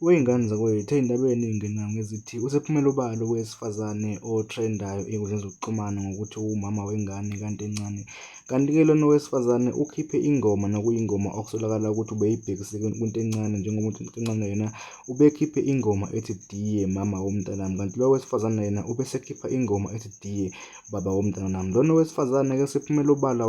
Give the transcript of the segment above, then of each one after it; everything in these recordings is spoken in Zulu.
Wey'ngane zakwethu, ey'ndabeni ey'ngenayo ngezithi usephumele obala owesifazane othrendayo ey'nkundleni zokuxhumana ngokuthi uwumama wengane kaNtencane. Kanti-ke lona owesifazane ukhiphe ingoma nokuyingoma okusolakala ukuthi ubeyibhekise kuNtencane njengoba uNtencane yena ubekhiphe ingoma ethi Dear Mama Womntanami, kanti lo wesifazane yena ubesekhipha ingoma ethi Dear Baba Womntanami. Lona owesifazane-ke usephumele obala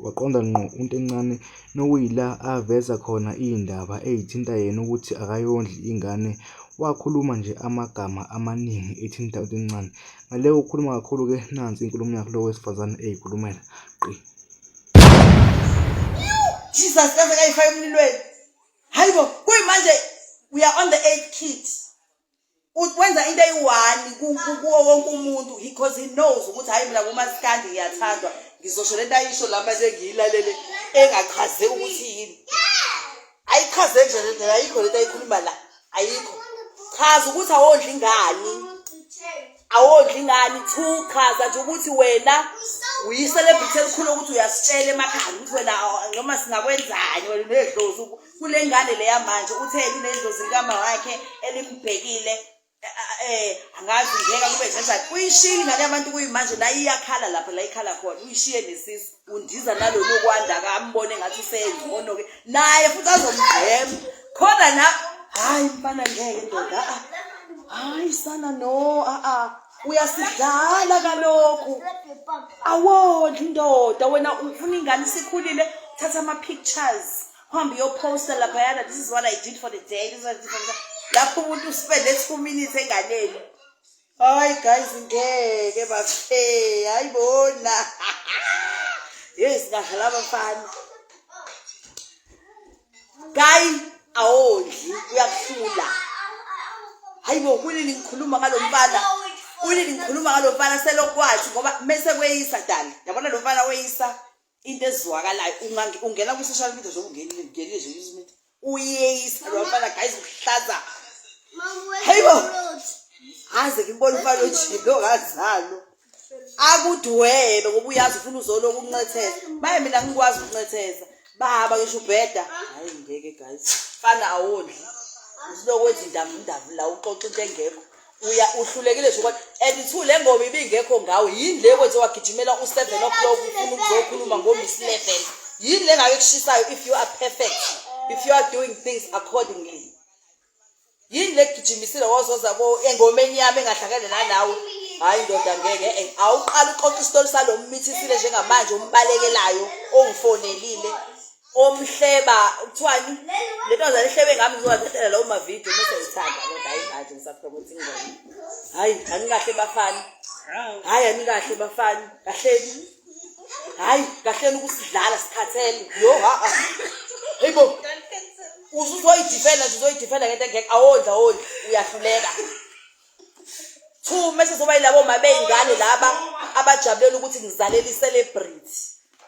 waqonda ngqo uNtencane nokuyila aveza khona iy'ndaba ey'thinta yena ukuthi akayondli ingane. Wakhuluma nje amagama amaningi ethinta uNtencane. Ngale kokukhuluma kakhulu-ke nansi inkulumo yakhe lo wesifazane ey'khulumela qi. Jesus kaze kayifaka emlilweni. Hayibo, kuyimanje we are on the eighth kid. Wenza into eyi-one kuwo wonke umuntu because he knows ukuthi hhayi mina kumaskandi ngiyathandwa ngizosho lento ayisho la manje ngiyilalele engachaze ukuthi yini ayichaze nje lento ayikho lento ayikhuluma la ayikho chaza ukuthi awondli ingani awondli ingani two chaza nje ukuthi wena uyi-celebrity elikhulu ukuthi uyasitshela emakhaya ukuthi wena noma singakwenzani wena unedlozi kule ngane leya manje uthe linedlozi likama wakhe elimbhekile eh angazi ngeke kube njani uyishiyile ingane yabantu kuyimanje la iyakhala lapha la ikhala khona uyishiye nesisu undiza nalolu kwanda akambone ngathi usengcono ke naye futhi azomgqema khona la hayi mfana ngeke ndoda a hayi sana no a a uyasidlala kalokhu awondli indoda wena ufuna ingane isikhulile thatha ama pictures uhambe uyoposta laphayana this is what I did for the day, this is what I did for the day. Lapho umuntu uspende 2 minutes enganeni. Hayi guys, ngeke bafe, hayi bona. Yes, ngadlala abafana. Guy awondli uyakuhlula. Hayibo kunini ngikhuluma ngalo mfana? Kunini ngikhuluma ngalo mfana selokwathi ngoba mese kweyisa dali. Yabona lo mfana weyisa into ezwakalayo ungena kwi-social media nje ungenile ngenile nje kwi-social media uyeyisa lo mfana guys uhlaza. Hayibo aze ngibona umfana ojike ongazalo akudwebe ngoba uyazi ufuna uzoloku ukuncetheza maye mina ngikwazi ukuncetheza baba ngisho ubheda hayi ngeke guys mfana awondli usilokwenza indavu indavu la uxoxa into engekho uya uhlulekile nje kodwa and two le ngoma ibingekho ngawe yini le kwenze wagijimela u-7 o'clock ufuna ukuzokhuluma ngo-Miss Level yini le ngake kushisayo if you are perfect, if you are doing things accordingly yini le gijimisile wazoza ko engomeni yami engahlangene nanawe hayi ndoda ngeke awuqala uxoxa isitori salo mmithisile njengamanje umbalekelayo ongifonelile omhleba kuthiwani le ntombazane ihlebe ngami ngizowathathela lawo mavidiyo mese ngithanda kodwa hayi manje ngisapromotha ingoma hayi anikahle bafana hayi anikahle bafana kahleni hayi kahleni ukusidlala sikhathele yo ha ha hey bo uzoyidefenda nje uzoyidefenda ngento engekho awondla awondla uyahluleka two mese soba yilabo ma beyingane laba abajabulela ukuthi ngizalela i-celebrity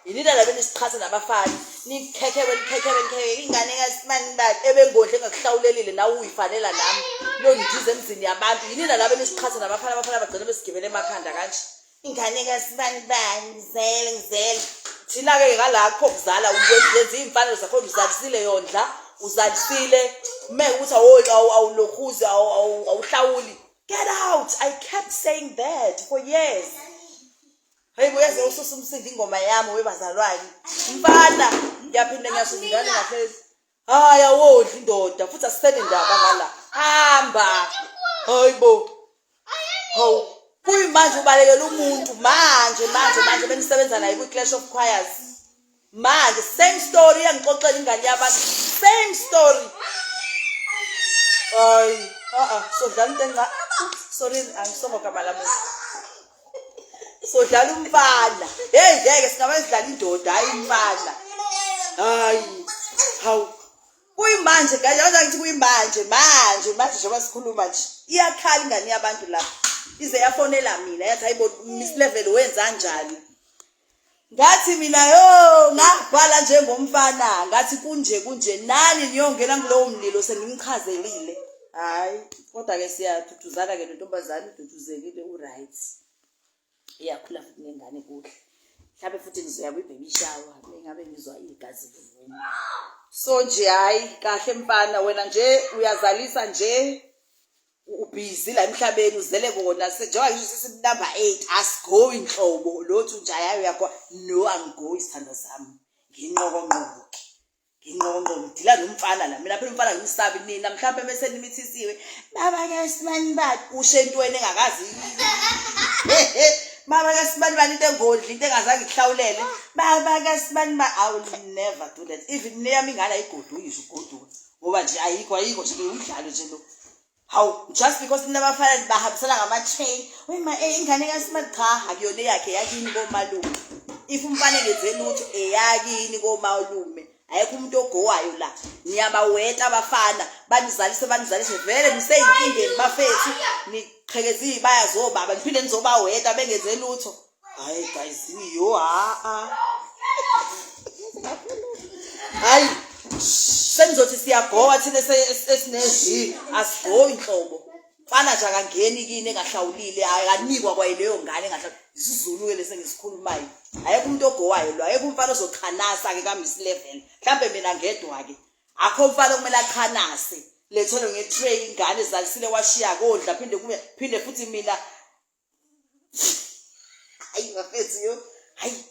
yinina laba enisiqhatha nabafana nikhekhewe nikhekhewe nikhekhe ingane kasimani bani ebengodle engakuhlawulelile nawe uyifanela nami londiza emzini yabantu yinina laba enisiqhatha nabafana abafana bagcina besigibele emakhanda kanje ingane kasibani bani ngizele ngizele thina-ke ngalakho kuzala wenza iy'mfanelo zakhona uzalisile yondla uzalisile me ukuthi awulokhuzi awuhlawuli get out. I kept saying that for years. Hey buyaze ususa umsindo ingoma yami webazalwane mfana ngiyaphinda ngiyasho ingane ngaphezulu hayi awondli indoda futhi asisenendaba ngala hamba hayi bo hawu kuyimanje ubalekela umuntu manje manje manje benisebenza naye kwi-Clash of Choirs manje same story iyangixoxela ingane yabantu same story hayi a-a sodlala into enca sorry angisongo gama lamuntu sodlala umfana heyi ngeke singabe sidlala indoda hayi umfana hayi hawu kuyimanje guys ngithi kuyimanje manje manje njengoba sikhuluma nje iyakhala ingane yabantu lapha ize yafonela mina yathi hayibo Miss Level wenza njani ngathi mina yo ngabhala njengomfana ngathi kunje kunje nani niyongena kulowo mlilo sengimchazelile hayi kodwa ke siyaduduzana ke nentombazane ududuzekile u-right iyakhula futhi nengane kuhle. Mhlawumbe futhi ngizoya kwi-baby shower mengabe ngizwa igazi livuma. So nje hayi kahle mfana wena nje uyazalisa nje ubhizi la emhlabeni uzele kona njengoba ngisho sesi-number 8 asigoyi nhlobo lothu nje hayi uyakho no angigoyi sithandwa sami nginqokonqoko ke nginqonqo ngidila nomfana la mina phela umfana ngimsabi nina mhlawumbe bese nimithisiwe baba ke sibani bani ushe entweni engakazi baba ke sibani bani into engondli into engazange ikuhlawulele baba ke sibani ba I will never do that even neyami ingane ayigoduki ngisho ugoduka ngoba nje ayikho ayikho nje umdlalo nje lo Hawu just because nina abafana bahambisana ngama-chain wema eh ingane kaSimali cha akuyona eyakhe eyakini komalume if umfana engenze lutho eyakini komalume ayekho umuntu ogowayo la niyabaweta abafana banizalise banizalise vele niseyinkingeni bafethu niqhekeza iy'baya zobaba niphinde nizobaweta bengenze lutho hayi guys yo ha hayi senizothi siyagowa thina esinezi asigoyi nhlobo mfana nje akangeni kini engahlawulile akanikwa kwayileyo ngane engahlawulile isizulu-ke lesi engisikhulumayo ayekho umuntu ogowayo lo ayekho umfana ozochanasa-ke ka-miss level mhlawumbe mina ngedwa-ke akho mfana okumele achanase lethole nge-tray ingane ezalisile washiya kodla phinde kuye phinde futhi mina hayi bafethu yo hayi.